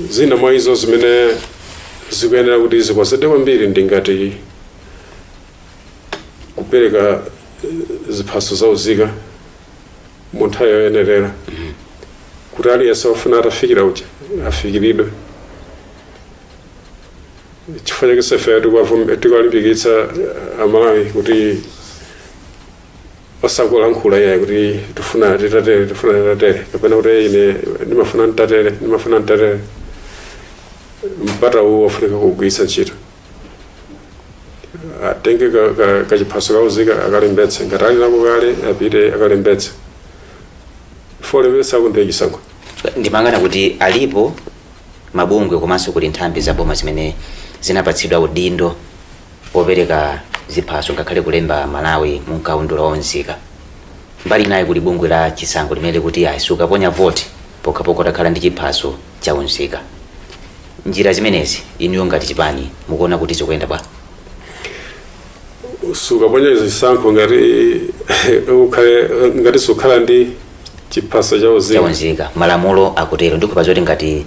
Zina mwa izo zimene zikuyenera kuti zikonzedwe kwambiri ndi ngati kupereka ziphaso zaunzika mu nthawi yoyenerera, kuti aliyense wofuna atafikira uja afikiridwe. Chifukwa chake ife tikuwalimbikitsa Amalawi kuti osangolankhula iyayi kuti tifuna titatere, tifuna titatere, kapena kuti ine ndimafuna ntatere, ndimafuna ntatere. Mpata uwu wafunika kugwiritsa ntchito, atenge kachiphaso kaunzika akalembetse. Ngati ali nako kale, apite akalembetse. Polembetsa ndiye chisankho. Ndimangana kuti alipo mabungwe komanso kuli nthambi za boma zimene zinapatsidwa udindo wopereka ziphaso ngakhale kulemba Malawi munkaundula waunzika. Mbali inayi kuli bungwe la chisankho limene likuti ayi, sukaponya voti pokhapokha utakhala ndi chiphaso cha unzika. Njira zimenezi inuyo ngati chipani mukuona kuti zikuyenda bwa? Sukaponya chisankho ngati ukhale ngati sukhala ndi chiphaso cha unzika. Chaunzika, malamulo akutero. Ndikupa zoti ngati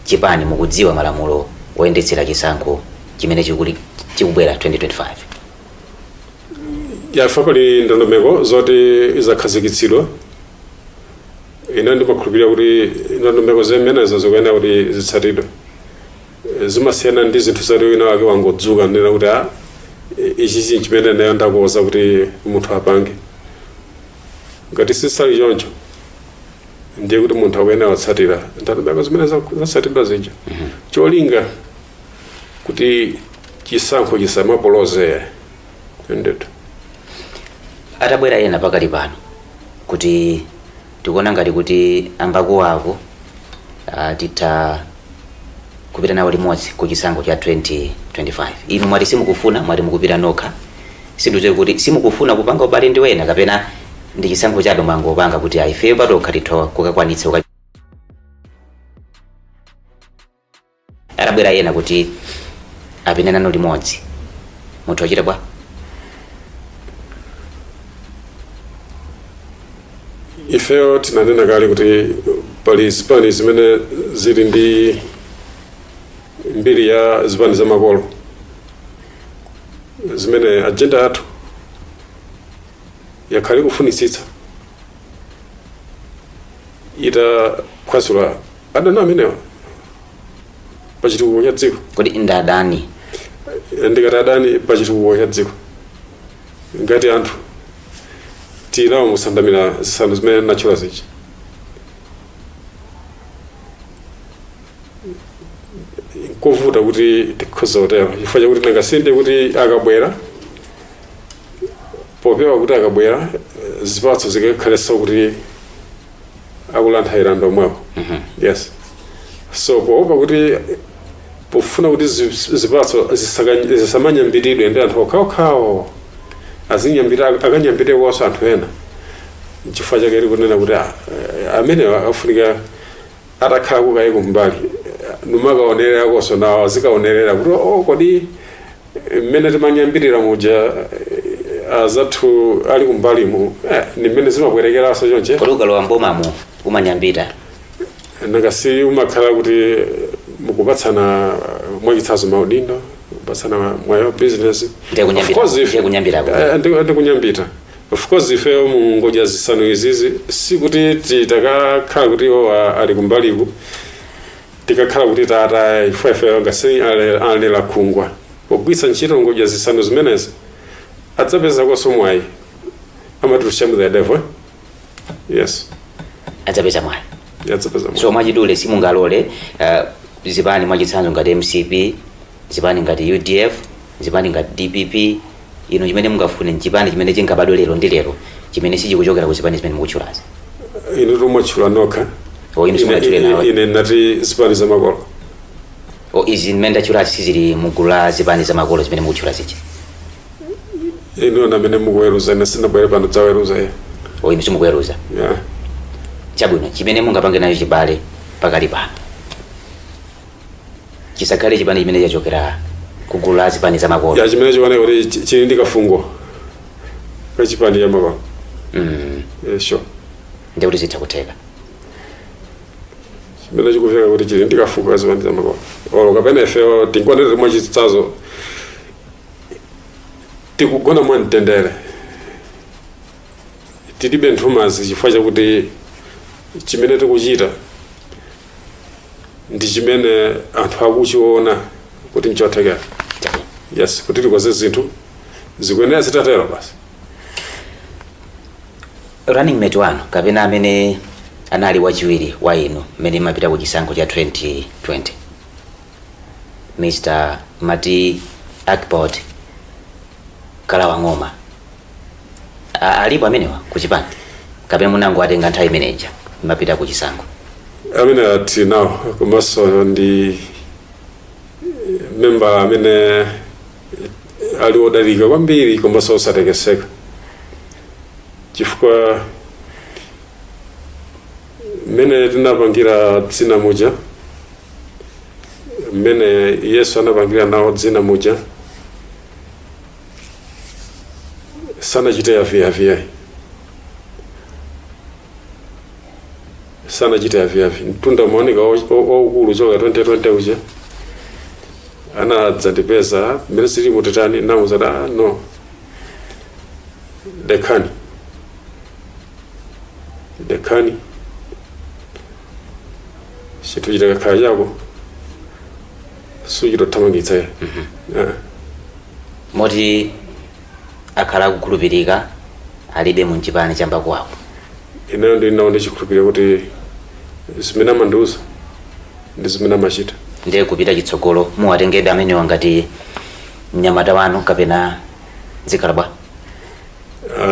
chipani mukudziwa malamulo oyendetsera chisankho chimene chikubwera 2025. Yafa, pali ndondomeko zoti zakhazikitsidwa. Ine ndimakhulupirira kuti ndondomeko zimenezo zikuyenera kuti zitsatidwe. Zimasiyana ndi zinthu zoti wina wake wangodzuka nena kuti a ichi chinthu chimene nayo ndakuwuza kuti munthu apange. Ngati sisali choncho, ndiye kuti munthu akuyenera kutsatira ndondomeko zimene zatsatidwa zija, cholinga kuti chisankho chisamapoloze ndithu. Atabwera ena pakali pano kuti tikuona ngati kuti ambakuwako, titha kupita nawo limodzi ku chisankho cha 2025, inu mwati simukufuna, mwati mukupita nokha. Sindidziwa kuti simukufuna kupanga ubale ndi wena kapena ndi chisankho chabe mwangopanga kuti ayi, ifeyo patokha titha kukakwanitsa Atabwera ena kuti apite nanu limodzi, mutha kuchita bwa? Ifeyo tinanena kale kuti pali zipani zimene zili ndi mbiri ya zipani zamakolo, zimene agenda yathu yakhala ikufunitsitsa itakhwasula adani amenewa pa chitukuko cha dziko. Kodi ndi adani? Ndikati adani pa chitukuko cha dziko, ngati anthu Tinawo musandamira zisanu zimene natchula zija. Nkovuta kuti tikhoza kutero chifukwa chakuti nanga sinde kuti akabwera, popewa kuti akabwera zipatso zikakhalenso kuti akulanthayira ndomwepo. Yes, so poopa kuti, pofuna kuti zipatso zisamanyambiridwe ndi anthu okhaokhawo, azinyambira, akanyambire konso anthu ena, chifukwa chake tikunena kuti amene afunika atakhala kukayi kumbali numakaonerera konso nawo, azikaonerera kuti, oh, kodi mmene timanyambirira muja azathu ali kumbalimu ni mmene zimabwerekeranso chonche? Kodi ukalowa mbomamo umanyambita? Nanga si umakhala kuti mukupatsana, mwachitsanzo, maudindo, kupatsana mwayo business. Ndiye kunyambita. Of course Ndiye kunyambirako. Ndi kunyambita, of course. Ife mu ngodya zisanu izizi sikuti titakakhala kuti iwo ali kumbaliku tikakhala kuti tata ife ife ngasi alera khungwa pogwiritsa ntchito ngodya zisanu zimenezi adzapezakonso mwayi. Amati to shame the devil, yes. Adzapeza mwayi. Adzapeza mwayi. So mwachidule, simungalole zipani, mwachitsanzo ngati MCP, zipani ngati UDF, zipani ngati DPP, inu chimene mungafune nchipani chimene chingabadwe lero ndi lero chimene sichikuchokera ku zipani zimene mukutchulazi? Inu tumwatchula nokha. O, inu simunatchule nawe. Ine nati zipani zamakolo. O, izi zimene ndatchulazi sizili mugulu la zipani zamakolo zimene mukutchula zija? Inu amene mukuweruza, ine sindinabwere pano dzaweruza iye. O, inu simukuweruza? Yeah. Chabwino, chimene mungapange nacho chibale pakali pano chisakhale chipani chimene chachokera ku gulu la zipani zamakolo? Ya, chimene chikuoneka kuti chili ndi kafungo kachipani chamakolo. Yeah, sure. Ndiye kuti zitha kutheka. Chimene chikuveka kuti chili ndi kafungo kachipani chamakolo, olo kapena ifeyo tinkonere, mwachitsanzo, tikugona mwamtendere, tilibe nthumazi, chifukwa chakuti chimene tikuchita ndi chimene anthu akuchiona kuti nchothekera. Chabwino. Yes, kuti tikoze zinthu zikuyenera zitatero basi. Running mate wanu kapena amene anali wachiwiri wa inu mmene mapita ku chisankho cha 2020, Mr Mati Akbot Kalawang'oma, alipo amenewa kuchipani kapena munango atenga nthawi imeneja mapita ku chisankho? Amene ati nawo, komanso ndi memba amene ali odalirika kwambiri komanso osatekeseka, chifukwa mmene tinapangira dzina muja, mmene Yesu anapangira nawo dzina muja, sanachite yaviyaviyayi, sanachite yaviyavi. Mtunda umaoneka waukulu choka 2020 uja anadzandipeza mmene zili mutitani, namuza, ah, no, dekhani, dekhani, chinthu chitakakhala chako suchitothamangitsa ya. Ah. Moti akhala akukhulupirika, alibe mu chipani cha Mbakuwaku? Ineyo ndili nawo ndi chikhulupiriro kuti zimene amandiuza ndi zimene amachita. Ndiye kupita chitsogolo muwatengebe amenewa ngati mnyamata wanu kapena zikhala bwa?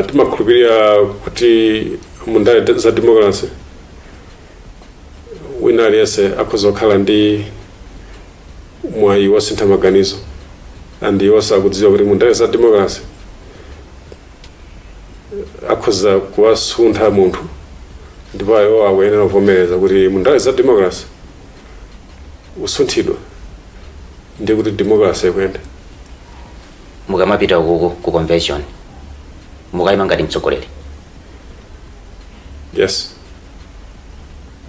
Timakhulupirira kuti mundale za democracy wina aliyense akhoza kukhala ndi mwayi wosintha maganizo, and iwonso akudziwa kuti mundale za democracy akhoza kuwasuntha munthu, ndipo iwo akuyenera kuvomereza kuti mundale za democracy usunthidwa ndi kuti democracy ikuyenda. Mukamapita ukuku ku convention mukayima ngati mtsogoleri? Yes.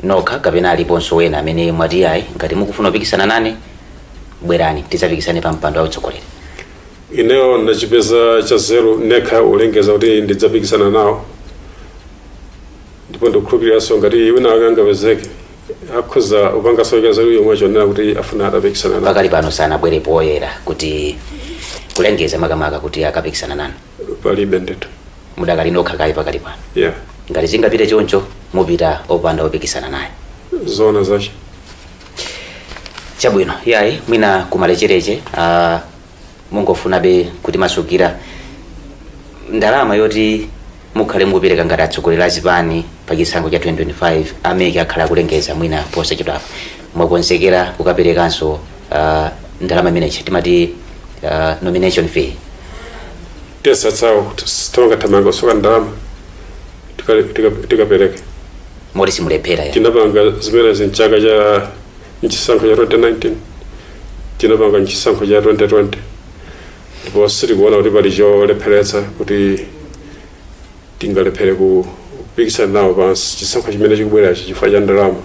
Nokha kapena aliponso wena amene mwati, ayi, ngati mukufuna kupikisana nane bwerani tidzapikisane pa mpando wa utsogoleri? Ineyo ndachipeza cha zero nekha ulengeza kuti ndidzapikisana nawo, ndipo ndikukhulupiriranso ngati wina ake angapezeke akhoza upanganso nzeru yomwe chonena kuti afuna atapikisana nawo. Pakali pano sanabwere poyera kuti kulengeza makamaka kuti akapikisana nanu? Palibe ndithu. Mudakali nokha kayi pakali pano? Yeah. Ngati zingapite choncho, mupita opanda opikisana naye? Zona zache. Chabwino, yayi, mwina kumalechereche mungofunabe kuti masukira ndalama yoti mukhale mukupereka ngati atsogoleri a zipani pa chisankho cha 2025, a MEC akhala akulengeza mwina posachedwapa. Mwakonzekera kukaperekanso ndalama imeneyi timati nomination fee? Tiyesatsawo, timangathamanga kusoka ndalama, tikapereke. Moti simulephera ya? Tinapanga zimenezi mchaka cha mchisankho cha 2019, tinapanga mchisankho cha 2020, ndipo sitikuona kuti pali cholepheretsa kuti tingalephere kupikisana nawo pa chisankho chimene chikubwerachi chifukwa cha ndalama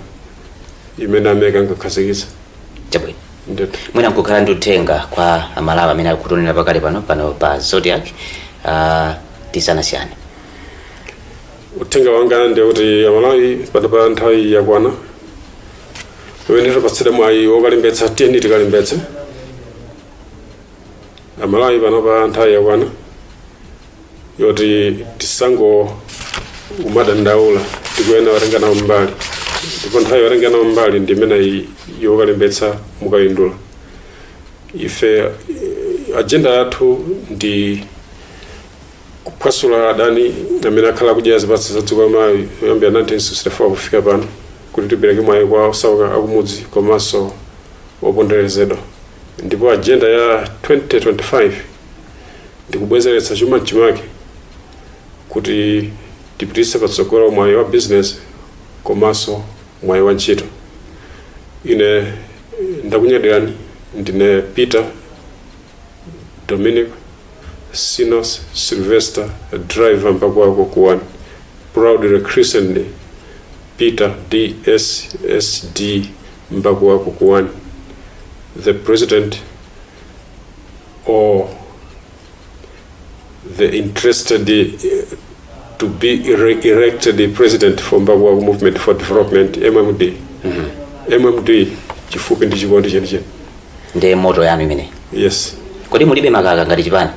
imene a MEC angakhazikitsa. Chabwino. Ndithu. Mwina nkukhala ndi uthenga kwa Amalawi amene akutionera pakali pano pano pa Zodiak tisanasiyane. Uthenga wanga ndi kuti Amalawi, pano pa nthawi yakwana pamene tapatsidwa mwayi wokalembetsa, tiyeni tikalembetse. Amalawi, pano pa nthawi yakwana yoti tisango umadandaula, tikuyenera kutenga nawo mbali, ndipo nthawi yotenga nawo mbali ndi imene yokalembetsa mukayindula. Ife agenda yathu ndi kuphwasula adani amene akhala akudya zipatso za dziko la Malawi kuyambira 1964 kufika pano, kuti tipereke mwayi kwa osauka akumudzi komanso oponderezedwa. Ndipo agenda ya 2025 ndi kubwezeretsa chuma mchimake, kuti tipititse patsogolo mwayi wa business komanso mwayi wa ntchito. Ine ndakunyadirani. Ndine Peter Dominic Sinos Sylvester Driver Mbakuwaku Kuwani, proudly christened Peter DSSD Mbakuwaku Kuwani, the president or the interested to be elected president for Mbakuwaku Movement for Development, MMD. MMD, chifupi ndi chikondi chenicheni. Ndiye motto yanu imene? Yes. Kodi mulibe makaka ngati chipani?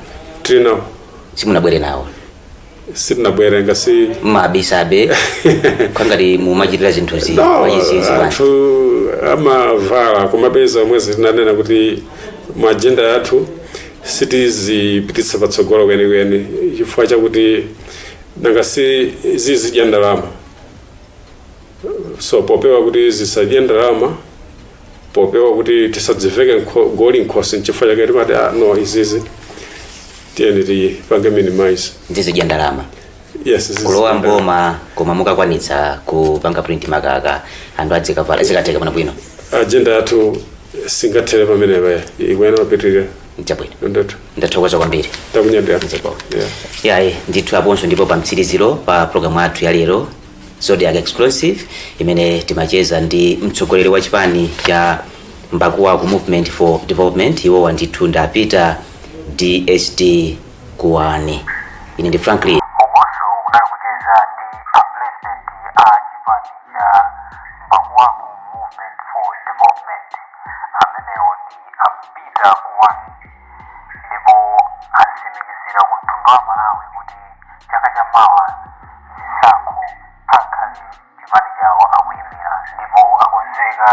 Tili nawo. Simunabwere nawo? Sitinabwere ngasi. Mmabisabe kwangati mumachitira zinthuzi No, mwachinsinsi bwanji? Anthu amavala kumapeza mwezi. Tinanena kuti mu agenda yathu sitizipititsa patsogolo kwenikweni chifukwa chakuti nanga si zizidya ndalama. So popewa kuti zisadye ndalama, popewa kuti tisadziveke goli nkhosi, nchifukwa chake timati, ah, no, izizi tiyeni tipange minimize. Ndizidya ndalama? Yes, zizidya Kulowa ndalama. mboma, koma mukakwanitsa kupanga print makaka, anthu adzikavala, zikatheka bwino bwino? Agenda yathu singathere pamenepa, ikuyenera kupitirira. Chabwino. Ndithu. Ndathokoza kwambiri. Takunyadira. Nziko. Yeah. Yayi ndithu, aponso ndipo pa mtsiriziro pa programu yathu ya lero, Zodiak Exclusive, imene timacheza ndi mtsogoleri wa chipani cha Mbakuwaku Movement for Development. Iwowa ndithu ndi Peter DSD Kuwani. Ine ndi Franklin. Ukonso kunali kucheza ndi a president a chipani cha Mbakuwaku Movement for Development, amenewo ndi a Peter Kuwani, ndipo atsimikizira ku mtundu wa Malawi kuti chaka chamawa zisankho akhale chipani chawo akuyimira, ndipo akonzeka.